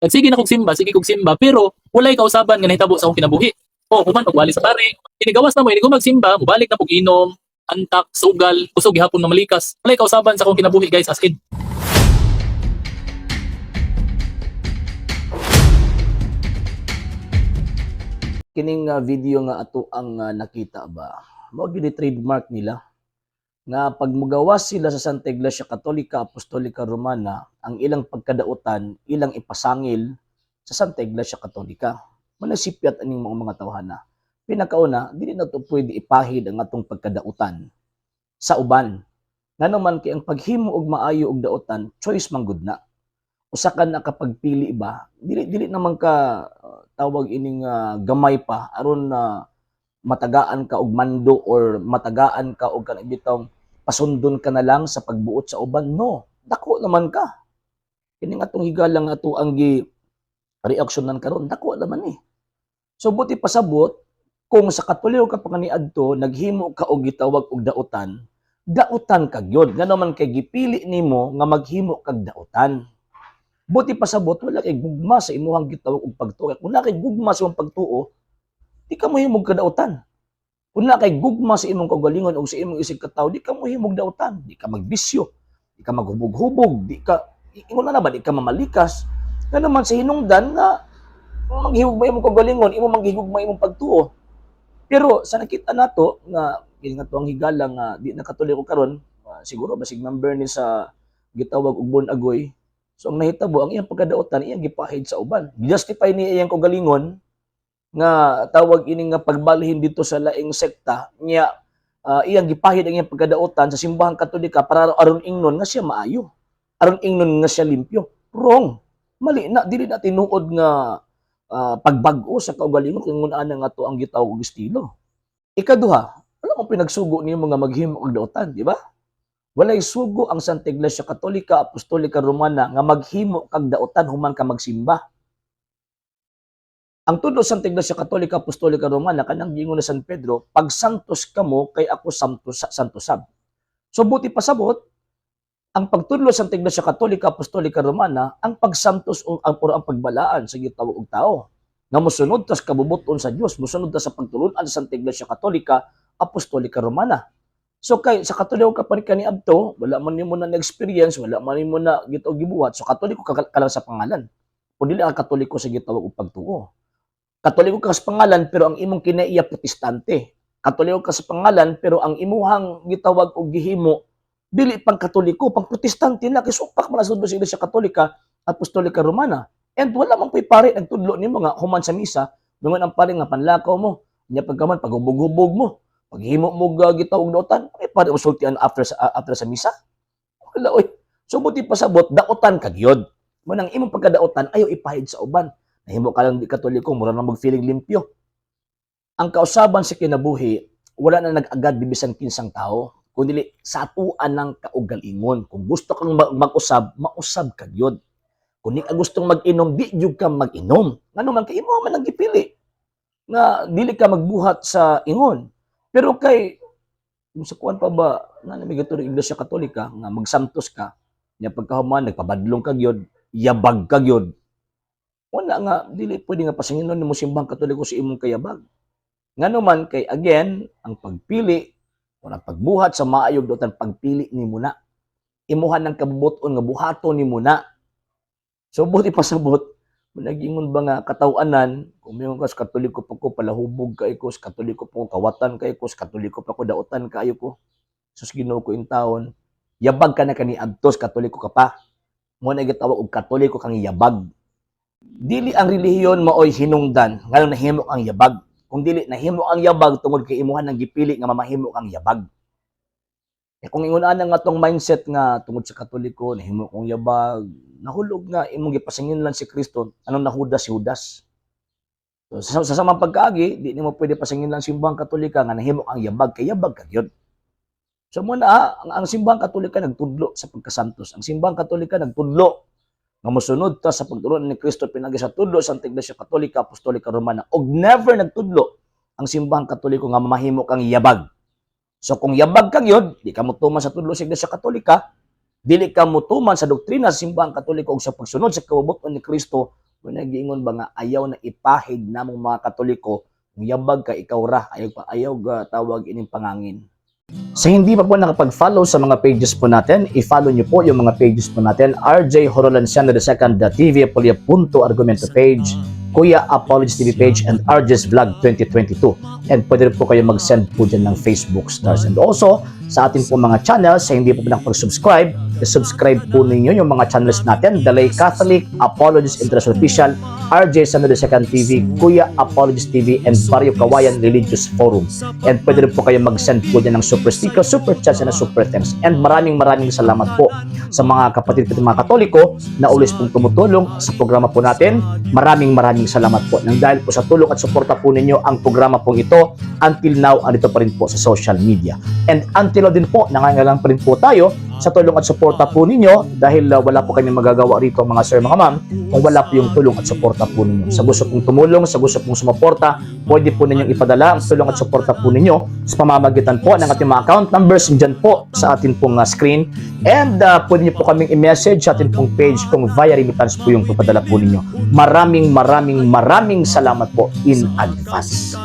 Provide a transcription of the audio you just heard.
Nagsige na kog simba, sige kog simba, pero walay kausaban nga nahitabo sa akong kinabuhi. O, human pagwali sa pare, inigawas na mo, inig magsimba, mubalik na pog inom, antak, sugal, kusog gihapon na malikas. Walay kausaban sa akong kinabuhi, guys, as in. Kining video nga ato ang nakita ba, mao gyud ni trademark nila nga pag mugawas sila sa Santa Iglesia Katolika Apostolika Romana, ang ilang pagkadautan ilang ipasangil sa Santa Iglesia Katolika. Manasipyat aning mga tawhana. Pinakauna, dili na to pwede ipahid ang atong pagkadautan sa uban, ngano man kay ang paghimo og maayo og dautan, choice man gud na. Usa ka nakapagpili ba, dili dili naman ka tawag ining gamay pa aron na matagaan ka og mando or matagaan ka og kanang bitawng pasundon ka na lang sa pagbuot sa uban. No, dako naman ka. Kining atong higala nga ato ang gi reaksyonan karon, dako naman eh. So buti pasabot, kung sa Katoliko ka pa kaniadto naghimo ka og gitawag og dautan, dautan ka gyud, ngano man kay gipili nimo nga maghimo kag dautan. Buti pasabot, wala kay gugma sa imuhang gitawag og pagtuo. Kung naa kay gugma sa imong pagtuo, di ka mohimog kadautan. Kung naa kay gugma sa imong kaugalingon o sa imong isig katawo, di ka mohimog dautan, di ka magbisyo, di ka maghubog-hubog, di ka ingon na ba, di ka mamalikas. Ngano man sa hinungdan nga maghihugma imong kaugalingon, imo manghihugma imong pagtuo. Pero sa nakita nato nga kini nga tuang higala nga di na Katoliko karon, siguro basig member ni sa gitawag og Born Agoy. So ang nahitabo, ang iyang pagkadautan iyang gipahid sa uban. Justify niya iyang kaugalingon nga tawag ini nga pagbalhin dito sa laing sekta niya, iyang gipahid ang iyang pagkadautan sa Simbahang Katolika para aron ingnon nga siya maayo, aron ingnon nga siya limpyo. Wrong, mali na, dili na tinuod nga pagbag-o sa kaugalingon kung ingon ana nga to ang gitawag og estilo. Ikaduha, wala mo pinagsugo niyo mga maghimo og dautan, di ba? Walay sugo ang Santa Iglesia Katolika Apostolika Romana nga maghimo kag dautan human ka magsimba. Ang tudlo sa Santa Iglesia Katolika Apostolika Romana, kanang giingon ni San Pedro, "Pagsantos kamo kay ako santos, santo sab." So buti pasabot, ang pagtudlo sa Santa Iglesia Katolika Apostolika Romana, ang pagsantos o ang, or ang pagbalaan sa gitawag og tao nga mosunod tas kabubuton sa Dios, mosunod ta sa pagtulun-an sa Santa Iglesia Katolika Apostolika Romana. So kay sa Katoliko ka pa kaniadto, wala man nimo na experience, wala man nimo na gitawag gibuhat. So Katoliko ka lang sa pangalan. Kung dili ang Katoliko sa gitawag og pagtuo. Katoliko ka sa pangalan pero ang imong kinaiya Protestante. Katoliko ka sa pangalan pero ang imuhang gitawag og gihimo dili pang Katoliko, pang Protestante na, kay supak man sa Iglesia Katolika Apostolika Romana. And wala man po'y pare nagtudlo nimo nga human sa misa, dungan ang pare nga panlakaw mo, nya pagkaman paghubog-hubog mo, paghimo mo gitawag dautan, ay pare usultian after sa misa. Wala oy. So buti pasabot, dautan ka gyud. Mo nang imong pagkadautan ayo ipahid sa uban. Nahimo ka lang di Katoliko, mura na mag-feeling limpyo. Ang kausaban sa kinabuhi, wala na nag-agad bibisan kinsang tao, kundi sa atuan ng kaugalingon. Kung gusto kang mag-usab, mausab ka gyud. Kung di ka gustong mag-inom, di gyud ka mag-inom. Ngano man kay imo man ang gipili nga dili ka magbuhat sa ingon. Pero kay kung sa kuan pa ba nga na may Iglesia Katolika nga magsantos ka, nya pagkahuman nagpabadlong ka gyud, yabag ka gyud. Wala nga dili pwede nga pasinginon nimo Simbahang Katoliko sa imong kayabag. Ngano man kay again, ang pagpili o ang pagbuhat sa maayog dautan, pagpili nimo na. Imuhan ng kabubuton nga buhaton nimo na. So buti pasabot, nagingon ba nga katawanan, kung mayroon ka sa Katoliko pa ko, palahubog kaayo ko, sa Katoliko pa ko, kawatan kaayo ko, sa Katoliko pa ko, dautan kaayo ko. Sus, Ginoo ko in taon, yabag ka na kaniadto, sa Katoliko ka pa. Mo na gitawag og Katoliko kang yabag. Dili ang relihiyon maoy hinungdan nganong nahimo kang yabag. Kung dili nahimo ang yabag tungod kay imuhan ang gipili nga mamahimo kang yabag. Eh kung ingon ana nga tong mindset nga tungod sa Katoliko nahimo kong yabag, nahulog nga imong gipasingin lang si Kristo, anong nahudas si Judas. So, sa samang pagkaagi, di nimo pwede pasingin lang Simbahang Katolika nga nahimo ang yabag, kay yabag ka gyud. So muna ang Simbahang Katolika nagtudlo sa pagkasantos. Ang Simbahang Katolika nagtudlo nga mosunod ta sa pagtulon ni Kristo pinagi sa tudlo sa Santa Iglesia Katolika Apostolika Romana, og never nagtudlo ang Simbahang Katoliko nga mamahimo kang yabag. So kung yabag ka gyud, di ka motuman sa tudlo sa Iglesia Katolika, dili ka motuman sa doktrina sa Simbahang Katoliko ug sa pagsunod sa kabubut-on ni Kristo, Kung nagiingon ba nga ayaw na ipahid namong mga Katoliko, kung yabag ka, ikaw ra, ayaw pa ayaw ga tawag ining pangangin. Sa hindi pa po nakapag-follow sa mga pages po natin, i-follow niyo po yung mga pages po natin: RJ Horolanciano II TV, Apolia Punto Argumento page, Kuya Apologies TV page, and RJ's Vlog 2022. And pwede rin po kayo mag-send po dyan ng Facebook stars. And also, sa ating po mga channels, sa hindi po nakapag-subscribe, subscribe po ninyo yung mga channels natin: The Lay Catholic, Apologies International Official, RJ Sano II TV, Kuya Apologies TV, and Barrio Kawayan Religious Forum. And pwede rin po kayo mag-send po dyan ng super sticker, super chats, and super thanks. And maraming maraming salamat po sa mga kapatid ko, mga Katoliko na always pong tumutulong sa programa po natin. Maraming maraming salamat po. Nang dahil po sa tulong at suporta po ninyo, ang programa pong ito until now andito pa rin po sa social media. And until now din po, nangangailangan pa rin po tayo sa tulong at suporta po ninyo dahil wala po kami magagawa rito, mga sir, mga ma'am, kung wala po yung tulong at suporta po ninyo. Sa gusto pong tumulong, sa gusto pong sumuporta, pwede po ninyong ipadala ang tulong at suporta po ninyo sa pamamagitan po ng ating mga account numbers dyan po sa ating pong screen. And pwede niyo po kaming i-message sa ating pong page kung via remittance po yung papadala po ninyo. Maraming maraming maraming salamat po in advance.